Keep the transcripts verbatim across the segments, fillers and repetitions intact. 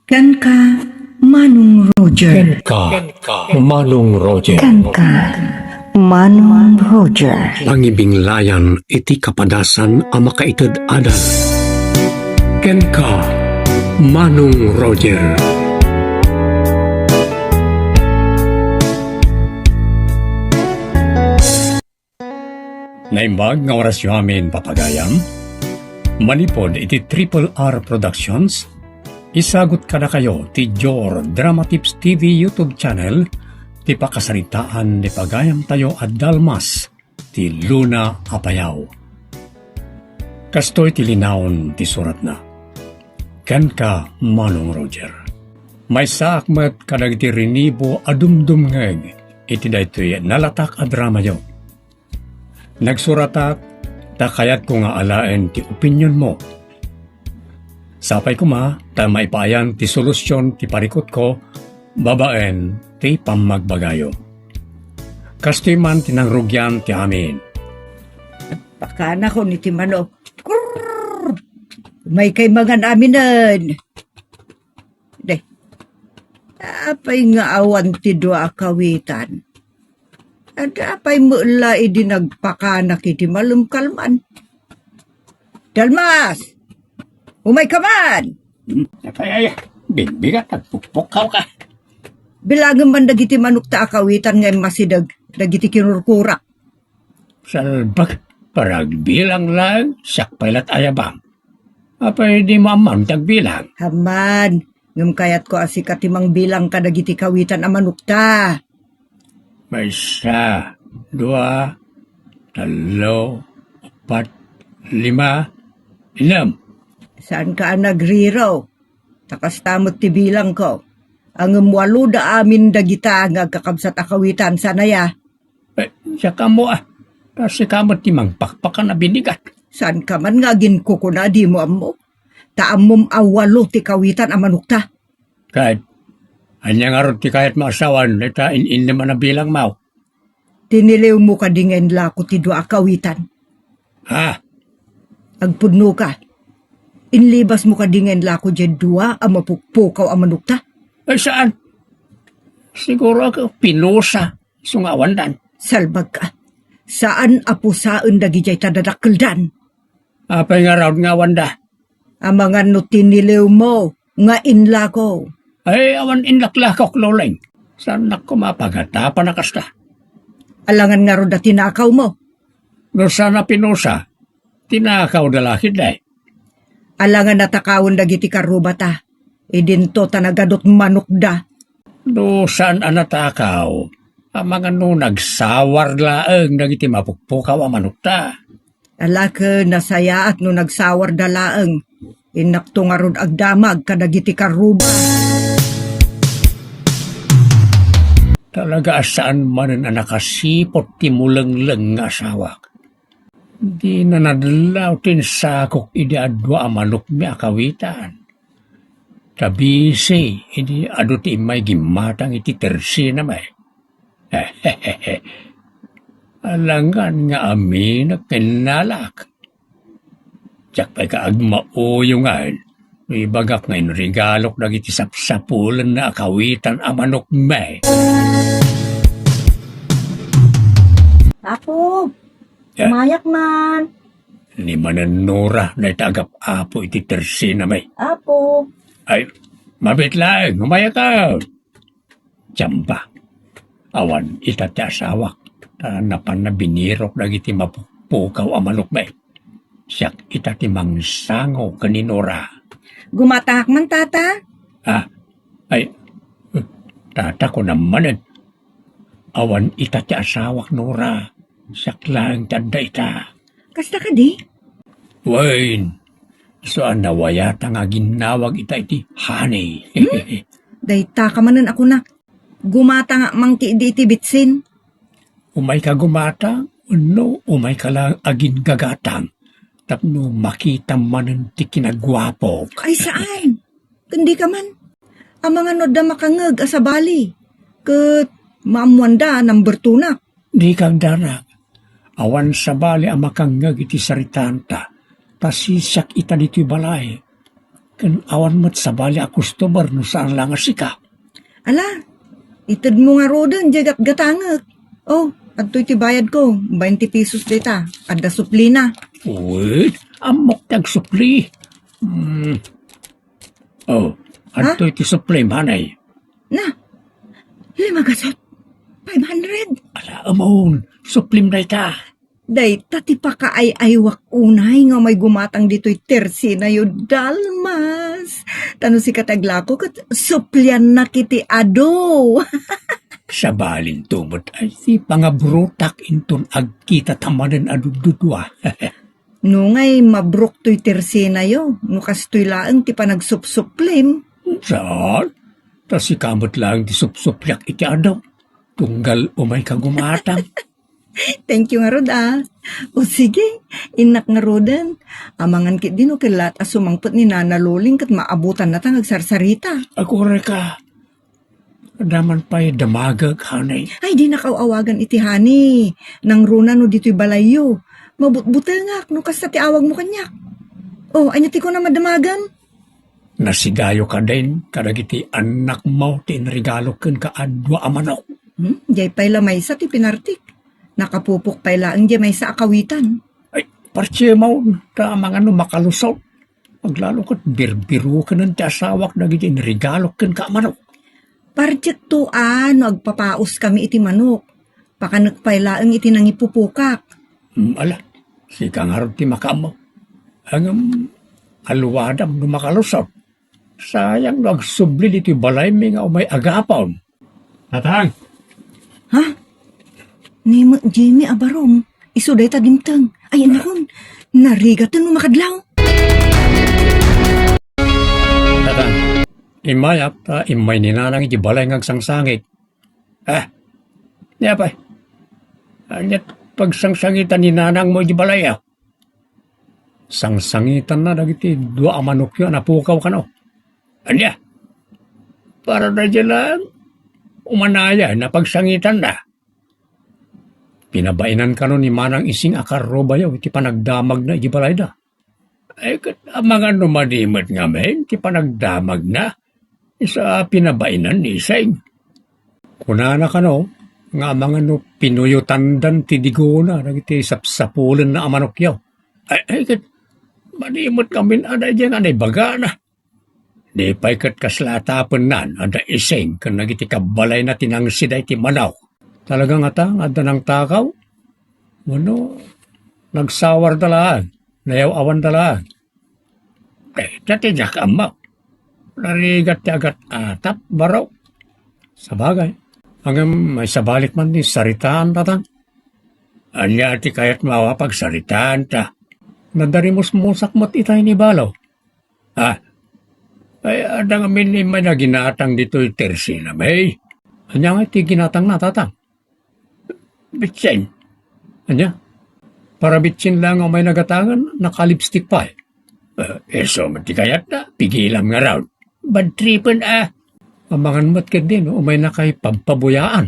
Kenka, Manong Roger. Kenka, Manong Roger. Kenka, Manong Roger. Pangibinglayan iti kapadasan a makaited adal. Kenka, Manong Roger. Naimbag nga orasyo amin, papagayam. Manipud iti Triple R Productions, isagut kadakayo ti Jor Drama Tips T V YouTube channel ti pakasaritaan ni pagayamtayo a dalmas, ti Luna Apayao. Kastoy ti linaon ti suratna. Kenka, Manong Roger. Maysaak met kadagiti rinibo a dumdumngeg iti daytoy nalatak a dramayo. Nagsuratak ta kayatko nga alaen ti opinionmo. Sapay koma ta maipaayan ti solusion ti parikutko babaen ti pammagbagayo. Kastoy man ti nangrugian ti amin. Pakanakon iti manok. Kurr! May kay mangan aminen. De. Apay nga awan ti dua a kawitan? Adda pay met la idi nagpakanak iti malem kalman. Dalmas! Umayka man! Apay, ay, bigbigat, nagpukpukaw ka. Bilangem man dagiti manokta a kawitan nga immasideg dagiti kinurkurak. Salbag, para agbilang laeng, siak pay lat ayabam. Apay dimo ammo ti agbilang? Amman, ngem kayatko a sika ti mangbilang kadagiti kawitan a manokta. Maysa, dua, tallo, uppat, lima, innem. Saanka a nagriro? Ta kasta met ti bilangko. Ngem walo da amin dagita nga agkakabsat a kawitan, saan aya? Eh, siak ammo, ah. Ta sika met ti mangpakpakan a binigat. Saanka man nga aginkukuna a dimo ammo? Ta ammom a walo ti kawitan a manokta. Ket, ania ngarud ti kayatmo a sawen dayta in-innem a nabilangmo? Tiniliwmo kadi nga inlako ti dua a kawitan? Ha? Agpudnoka. Inlibasmo kadi nga inlako diay dua a mapukpukaw a manokta? Ay, saan? Siguro a pinusa, isu nga awandan. Salbagka. Saan a pusaen dagidiay ta dadakkeldan. Apay ngarud nga awanda? Amangan no tiniliwmo nga inlako. Ay, awan inlaklakok, Loleng. Saannak koma a pagatapan a kasta. Alangan ngarud a tinakawmo? No saan a pinusa, tinakawda la ketdi. Alangan a takawen dagiti karrubata. Idinto ta nagadut manokda. No saan a natakaw, amangan no nagsawar laeng dagiti mapukpukaw a manokta. Ala ket nasayaat no nagsawarda laeng. Innakto ngarud agdamag kadagiti karruba. Talaga a saan manen a nakasiput ti mulengleng nga asawak. Dina nadlaw ti insakok idi adu a manokmi a kawitan. Ta bisi idi adu ti immay gimmatang iti tersinami. Alangan nga aminek ken nalak. Diak pay ka agmauyongan no ibagak nga inregalok dagiti sapsapulenna a kawitan a manokmi. Apo, eh, umayak man. Ni manen Nora dayta agap-apo iti tersinami. Apo. Ay, mabit laeng, umayak ka. Jamba, awan ita ti asawak, ta napanna binirok dagiti mapukpukaw a manokmi. Siak ita ti mangsango ken ni Nora. Gumatangak man, tata? Ah, ay, tata, kunam manen. Awan ita ti asawak, Nora. Siak laeng ti adda ita. Kasta kadi? Wen, isu a nawayata nga aginnawag ita iti honey. Hmm? Dayta ka manen a kunak. Gumatangak man ketdi iti bitsin. Umayka gumatang, wenno umayka la aginggagatang, tapno makitam manen ti kinaguapok. Ay, saan? Ken dika man. Amangan no adda makangngeg a sabali. Ket maammoanda a number two-nak. Dika agdarag. Awan sabali a makangngeg iti saritanta, ta sisiak ita ditoy balay. Ken awan met sabali a customer no saan la nga sika. Ala, itedmo ngaruden diay gatgatangek. Oh, adtoy ti bayadko, bainte pesos dayta. Adda suplina. Wait, ammok ti agsupli. Hmm. Oh, Ha? Adtoy ti suplim, hanay. Na, lima gasut. Five hundred. Ala, amon, suplim dayta. Dayta ti pakaay-aywak unay nga umay gumatang ditoy tersenayo, Dalmas. Ta no sika ti aglako ket supliannak iti adu. Sabalinto met ay ti pangabrotak inton agkita ta manen a dududua. No ngay mabrok toy tersenayo, no kastoy laeng ti panagsupsuplim. Saan? Ta sika met laeng ti supsupliak iti adu. Tunggal umayka gumatang. Thank you ngarud, ah. O sige, innak ngaruden. Amangan ketdi no kellat a sumangpet ni Nana Loling ket maabutanna ta nga agsarsarita. Agkurayka. Adda man pay damagek, honey. Ay, dinak aw-awagan iti honey. Nangruna no ditoy balayyo. Mabutbutengak no kasta ti awagmo kaniak. Oh, ania ti kunam a damagem? Nasigayo kadin kadagiti annakmo ti inregalo kenka a dua a manok. Hmm, diay pay la maysa ti pinartik. Nakapupok pay laeng diay maysa a kawitan. Ay, partie maon, ta amangan no makalusot. Aglalo ket birbirukenen ti asawak dagiti inregalo kenka a manok. Pardiekto a no agpapaoskami iti manok. Pakanek pay laeng iti nangipupokak. Hmm, ala, sika ngarud ti makaammo. Ngem, aluadam no makalusot. Sayang no agsubli ditoy balaymi nga umay agapon. Tatang! Ha? Ni Jimmy a barong. Isu dayta dimteng. Ay, nakon. Narigaten no makadlaw. Tatang, immayak ta immay ni Nanang iti balay nga agsangsangit. Ah, ni apay? Aniat pagsangsangitan ni Nanangmo iti balay, ah? Sangsangitanna dagiti dua a manokyo a napukaw kano. Ania? Para daydiay laeng, umanaya na pagsangitanna. Pinabainan kano ni Manang Ising a karrubayo iti panagdamagna iti balayda. Ay, ket amangan no madi met ngamin ti panagdamagna, isu a pinabainan ni Ising. Kunana kano, nga amangan no pinuyotandan ti digona dagiti sapsapulenna a manokyo. Ay, ay, ket madi met ngamin a daydiay nga naibagana. Di pay ket kasla a tapennan a da Ising ken dagiti kabbalayna ti nangsida iti manok. Talaga ngata nga adda nangtakaw? Wenno nagsawarda laeng, nayaw-awanda laeng? Dayta ti diak ammo. Narigat ti agat-atap, barok. Sabagay, ngem maisabalik man ti saritaan, Tatang. Ania ti kayatmo a pagsaritaan ta? Nadarimusmusak met itay ni Balo. Ah, ay, adda ngamin immay naginatang ditoy tersenami. Ania nga iti ginatangna, Tatang? Bitsin. Ania? Para bitsin laeng a umay nagatangen, nakalipstick pay. Ah, isu met ti kayatna, pigilam ngarud. Bad tripen, ah. Amangan met ketdi no umaynakay pabpabuyaan.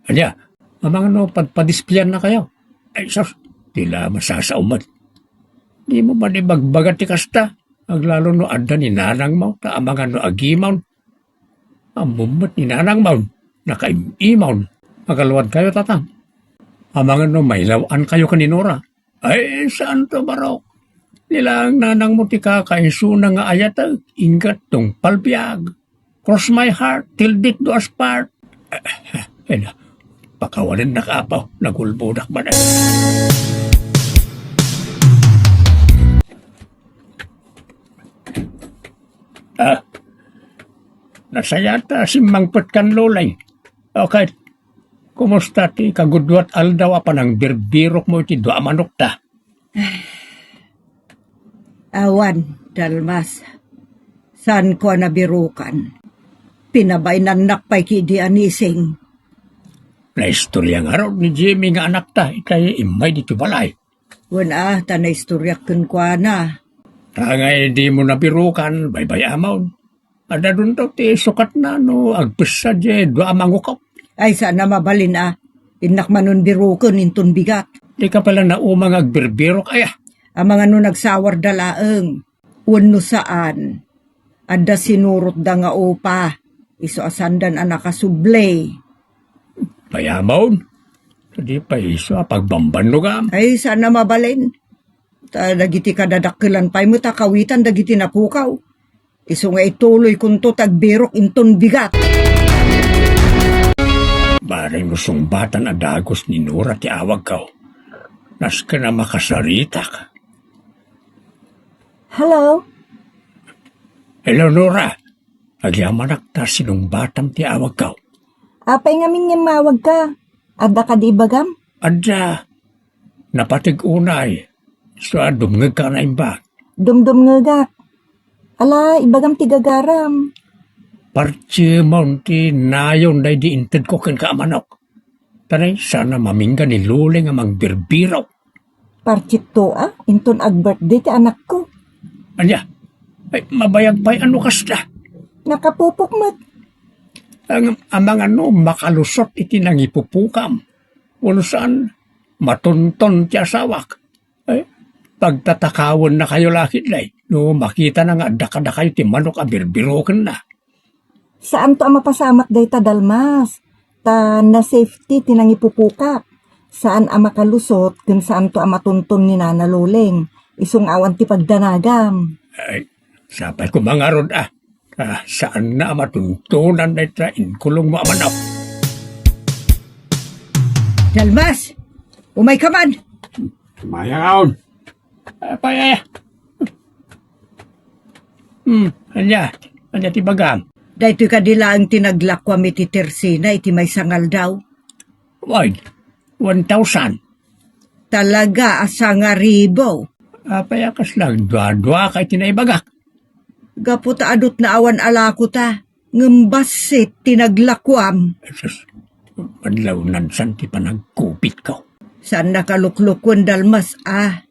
Ania, amangan no padpadisplayannakayo? Ay, sus, ti la masasao met. Dimo man ibagbaga ti kasta, aglalo no adda ni nanangmo, ta amangan no agimon. Ammom met ni nanangmo, nakaim-imon. Agaluadkayo, Tatang. Amangan no mailaw-ankayo ken ni Nora. Ay, saanto, barok. Ni laeng nanangmo ti kakaisuna nga ayatek, ingga't tungpal biag. Cross my heart till death do us part. Ay na, pakawanennak, Apo, nagulbodak man. Ah, nasayaat ta simmangpet kan Loling. Okay. Kumusta ti kagudua a aldaw a panangbirbirokmo iti dua a manokta? Awan, Dalmas. Saanko a nabirukan. Pinabainannak pay ketdi a ni Ising. Naistorya ngarud ni Jimmy nga anakta itay immay ditoy balay. Wen a, ta naistoryak kenkuana. Tangay dimo nabirukan, baybay-amon. Adda dunto ti sukatna no agpessa diay dua a mangukop. Ay, saan a mabalin a. Innak manen biroken inton bigat. Dika pay la nauma nga agbirbirok, aya? Amangan no nagsawarda laeng. Wenno saan, adda sinurotda nga upa, isu a saandan a nakasubli. Payamon, di pay isu a pagbambannogam. Ay, saan a mabalin. Ta dagiti kadadakkelan pay met a kawitan dagiti napukaw. Isu nga ituloykonto ti agbirok inton bigat. Bareng no sungbatan a dagus ni Nora ti awagko, nasken a makasaritak. Hello? Hello, Nora. Agyamanak ta sinungbatam ti awagko. Apay ngamin nga immawagka? Adda kadi ibagam? Adda. Napateg unay. Isu a dumngegka a naimbag. Dumdumngegak. Ala, ibagam ti gagaram. Partimon ti nayon daydi intedko kenka a manok. Ta nay, saan a mamingga ni Luleng a mangbirbirok. Partikto a, inton ag-birthday ti anakko. Ania? Ay, mabayag pay a no kasta. Nakapupok met. Ang, amangan no, makalusot iti nangipupokam. Wenno saan, matunton ti asawak. Ay, pagtatakawennakayo la ketdi, no makitana nga adda kadakayo ti manok a birbirokenna. Saanto a mapasamak dayta, Dalmas, ta na-safety ti nangipupokak. Saan a makalusot ken saanto a matunton ni Nana Luleng, isu nga awan ti pagdanagam. Ay, sapay koma ngarud a. Ah, saanna a matuntonan dayta inkulongmo a manok. Dalmas, umayka man. Mayakaon. Apay, ay. Hmm, ania? Ania ti bagam? Daytoy kadi laeng ti naglakuam iti Tersina iti maysa nga aldaw. Wen, one thousand. Talaga a sangaribo. Apay a kasla agduadua ka iti naibagak? Gapu ta adutna awan a lakota, ngem bassit ti naglakuam. Jesus, madlawnan san ti panagkupitko. Saannaka luklukuen, Dalmas, a.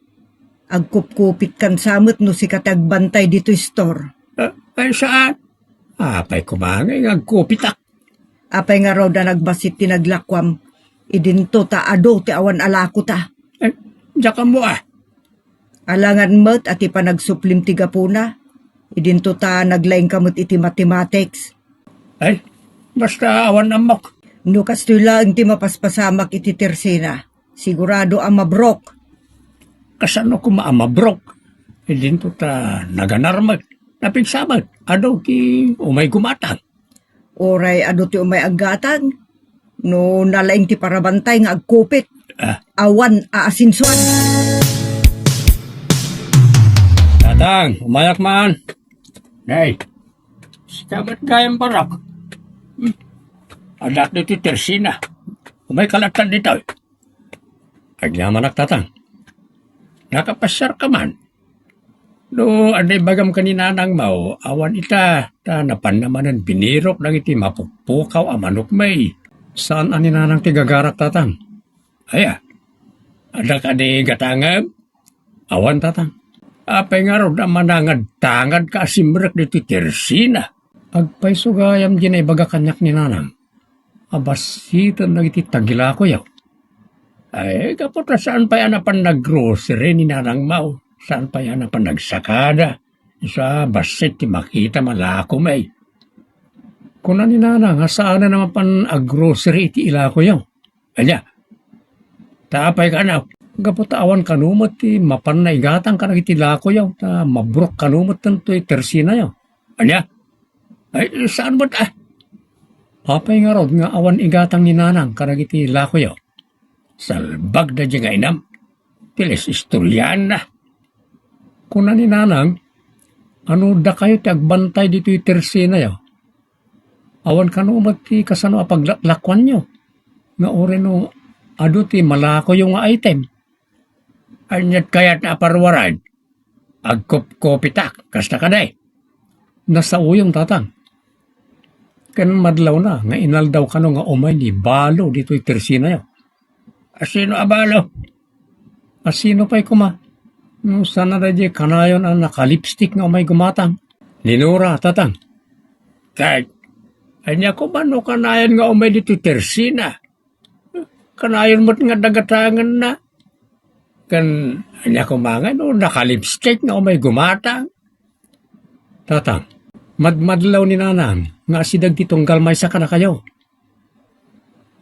Agkupkupitkan sa met no sika ti agbantay ditoy store. Ah, ay, saan? Apay koma nga agkupitak? Apay ngarud a nagbassit ti naglakuam? Idinto ta adu ti awan a lakota. Eh, diak ammo a. Alangan met a ti panagsuplim ti gapuna. Idinto ta naglaingka met iti mathematics. Ay, basta awan ammok. No kastoy laeng ti mapaspasamak iti Tersina, sigurado a mabrok. Kasano koma a mabrok? Idinto ta naganar met. Napigsa met. Adu ti umay gumatang. Uray adu ti umay aggatang, no nalaing ti parabantay nga agkupit, ah, awan aasinsuan. Tatang, umayak man. Nay, sika met gayam barok. Hmm. Addak ditoy Tersina. Umayka latta ditoy. Agyamanak, Tatang. Nakapasiarka man? No, adda ibagam ken ni nanangmo, awan ita, ta napanna manen binirok dagiti mapukpukaw a manokmi. Saan a ni nanang ti gagarak, Tatang? Aya, adda kadi gatangem? Awan, Tatang. Apay ngarud a manangad-tangadka a simrek ditoy Tersina? Agpayso gayam di naibaga kaniak ni nanang a bassiten dagiti tagilakoyo. Ay, gapu ta saan pay a napan nag-grocery ni nanangmo, saan pay a napan nagsakada, isu a bassit ti makita a lakomi. Kuna ni nanang a saanen a mapan ag-grocery iti ilakoyo. Ania? Ta apay kano? Gapu ta awan kano met ti mapan naigatang kadagiti lakoyo, ta mabrok kano met ditoy Tersinayo. Ania? Ay, saan met, ah? Apay ngarud nga awan igatang ni nanang kadagiti lakoyo? Salbag daydiay nga inam. Ti les istoryaanna. Kuna ni nanang, ano dakayo ti agbantay ditoy Tersinayo? Awan kano met ti kasano a paglaklakuanyo, nga uray no adu ti malakoyo nga item. Aniat kayat a parwaran? Agkupkupitak, kasta kadi? Nasaoyon, Tatang. Ken madlawna nga inaldaw kano nga umay ni Balo ditoy Tersinayo. Asino a Balo? Asino pay koma? No, saan a daydiay kanayon a nakalipstick nga umay gumatang? Ni Nora, Tatang. Kay, ania koma no kanayon nga umay ditoy Tersina? Kanayon met nga dagatangenna. Ken, ania koma nga no nakalipstick nga umay gumatang? Tatang, madmadlaw ni Nanang nga asideg ti tunggal maysa kadakayo.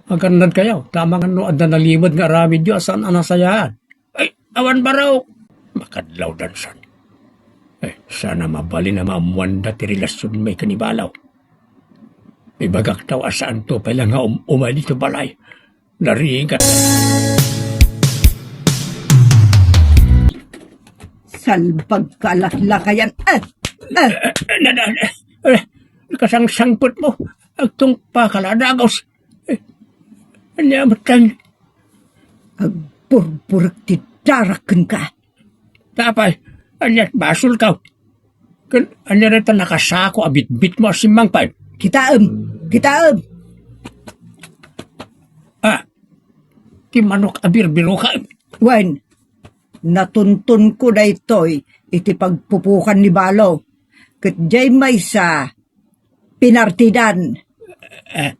Agannadkayo, ta amangan no adda nalimed nga aramidyo a saan a nasayaat. Ay, awan barok! Makadlaw dansan. Ay, saan a mabalin a maammoanda ti relasionmi ken ni Balaw. Ibagak taw a saanto pay la nga um-, umay dito balay. Narigat. Salbag ka, laklakayan. Eh, eh. Eh, eh, na, na, eh, eh, kasangsangpet mo. Agtungpa ka la, dagos. Eh, ania met kan? Agburburek ti darak kenka. Tapay, ania, basol ka. Ken ania dayta nakasako a bitbit mo a simmangpet? Kitaem, kitaem. Ah, ti manok a birbirokaem. Wen, natuntonko daytoy iti pagpupukan ni Balaw. Ket diay maysa, pinartidan. Eh.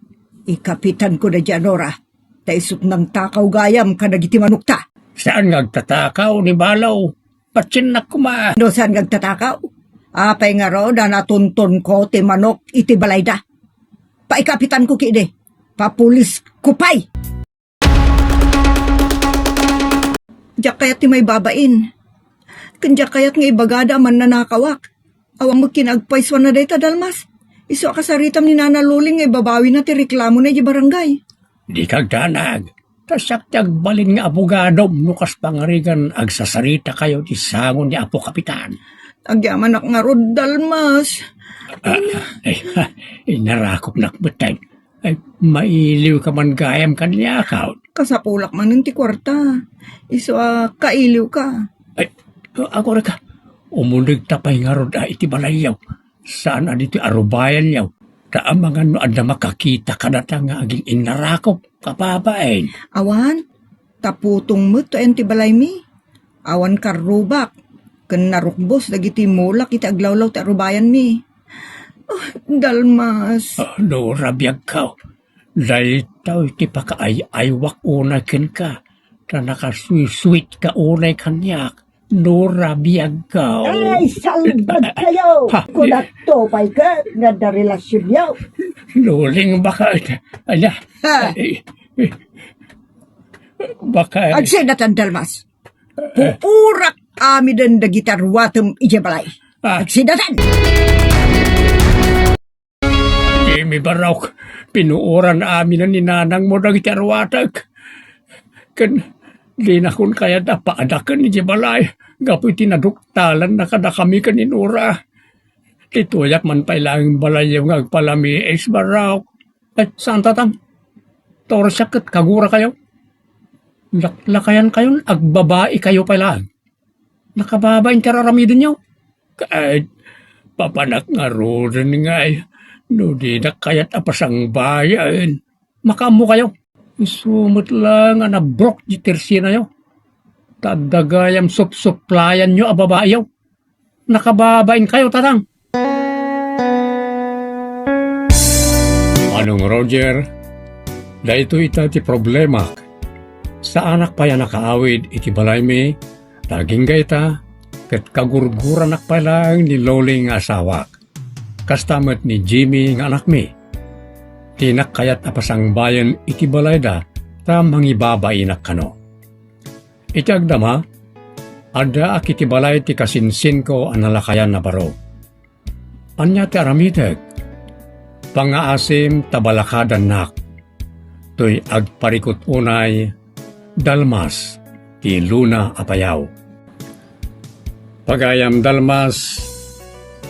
Ikapitanko daydiay a Nora, ta isut' nangtakaw gayam kadagiti manokta. Saan nga agtatakaw ni Balaw? Patsiennak koma. No saan nga agtatakaw? Apay ngarud a natuntonko ti manok iti balayda? Paikapitanko ketdi. Papulisko pay. Diak kayat ti maibabain. Ken diak kayat nga ibagada a mannanakawak. Awan met kinaagpaysuanna dayta, Dalmas. Isu a kasaritam ni Nana Luling nga ibabawina ti reklamona idiay barangay. Dika agdanag. Ta siak ti agbalin nga abogadom no kas pangarigan agsasaritakayo ti sango ni Apo Kapitan. Agyamanak ngarud, Dalmas. Ah, ay, ha, inarakopnak met. Ay, mailiwka man gayam kaniak. Kasapulak manen ti kuarta. Isu a kailiwka. Ay, agurayka. Umunegta pay ngarud a iti balayyo. Saan a ditoy a rubayanyo. Ta amangan no adda makakita kadata nga aging-innarakop, kababain. Awan, ta putong met ti balaymi. Awan karrubak, ken narukbos dagiti mulak iti aglawlaw ti arubayanmi. Ah, Dalmas. Ah, Nora, biagko. Daytoy ti pakaay-aywak unay kenka, ta nakasweet-sweetka unay kaniak. Nora, biagko. Ay, salbagkayo! Ha? Kunakto pay ket nga adda relasionyo. Luling, baka, ala. Ha? Eh, eh, baka. Agsidatan, Dalmas. Puurak amiden dagiti aruatem idiay balay. Ah. Agsidatan! Dimi barok, pinuoran aminen ni nanangmo dagiti aruatek. Ken dinakon kayat a paadaken idiay balay gapu iti naduktalanna kadakami ken ni Nora. Ti tuyak man pay laeng balayyo nga agpalamiis, barok. Ay, saan, tatang? Torsiak ket kagurakayo. Laklakayankayon, agbabaikayo pay laeng. Nakababain ti ar-aramidenyo. Ket, papanak ngaruden ngay, no dinak kayat a pasangbayen. Makaammokayo. Isu met laeng a nabrok ti tersinayo. Ta adda gayam supsuplayanyo a babaiyo. Nakababainkayo, tatang. Manong Roger, daytoy ita ti problemak. Saanak pay a nakaawid iti balaymi, ta agingga ita, ket kagurguranak pay laeng ni Loling nga asawak. Kasta met ni Jimmy nga anakmi. Dinak kayat a pasangbayen iti balayda, ta mangibabainak kano. Iti agdama, addaak iti balay ti kasinsinko a nalakayan a baro. Ania ti aramidek? Pangaasim ta balakadannak. Toy agparikut unay, Dalmas, ti Luna a payaw. Pagayam, Dalmas,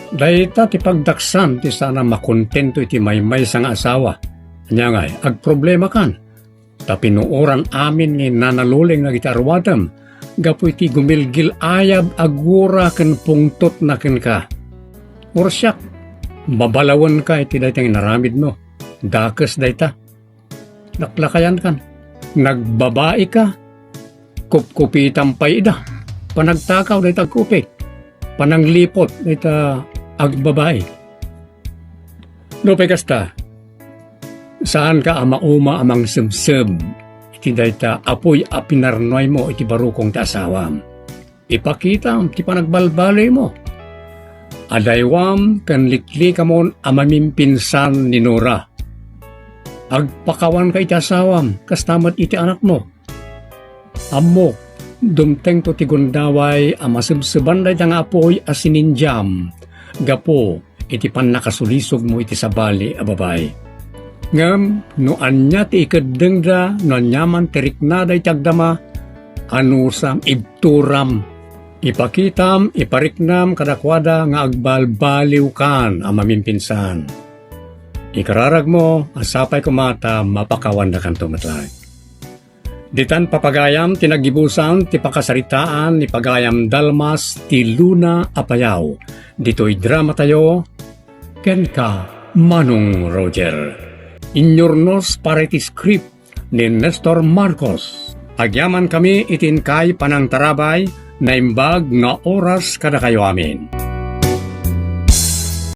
dayta ti pagdaksan ti saan a makontento iti maymaysa nga asawa. Ania ngay, agproblemakan? Ta pinuoran amin ni Nana Luling dagiti aruatem gapu iti gumilgil-ayab a gura ken pungtotna kenka. Ursiak, babalawenka iti dayta nga inaramidmo. Dakes dayta. Laklakayankan. Nagbabaika. Kupkupitam pay ida. Panagtakaw dayta agkupit. Panangliput dayta agbabai. Nupay kasta, saanka a mauma a mangsebseb iti dayta apuy a pinarnuaymo iti barukong ti asawam. Ipakitam ti panagbalbaliwmo. Adaywam ken liklikamon a mamimpinsan ni Nora. Agpakawanka iti asawam, kasta met iti anakmo. Ammok, dumtengto ti gundaway a masebseban dayta nga apuy a sinindiam gapu iti pannakasulisogmo iti sabali a babai. Ngem no ania ti ikeddengda, no aniaman ti riknada iti agdama, anusam, ibturam. Ipakitam, ipariknam kadakuada nga agbalbaliwkan a mamimpinsan. Ikararagmo a sapay koma ta mapakawandakanto met laeng. Ditan papagayam ti naggibusan ti pakasaritaan ni Pagayam Dalmas ti Luna a Payaw. Ditoy dramatayo, kenka, Manong Roger. Inurnos para iti script ni Nestor Marcos. Agyamankami iti inkay panangtarabay, naimbag nga oras kadakayo amin.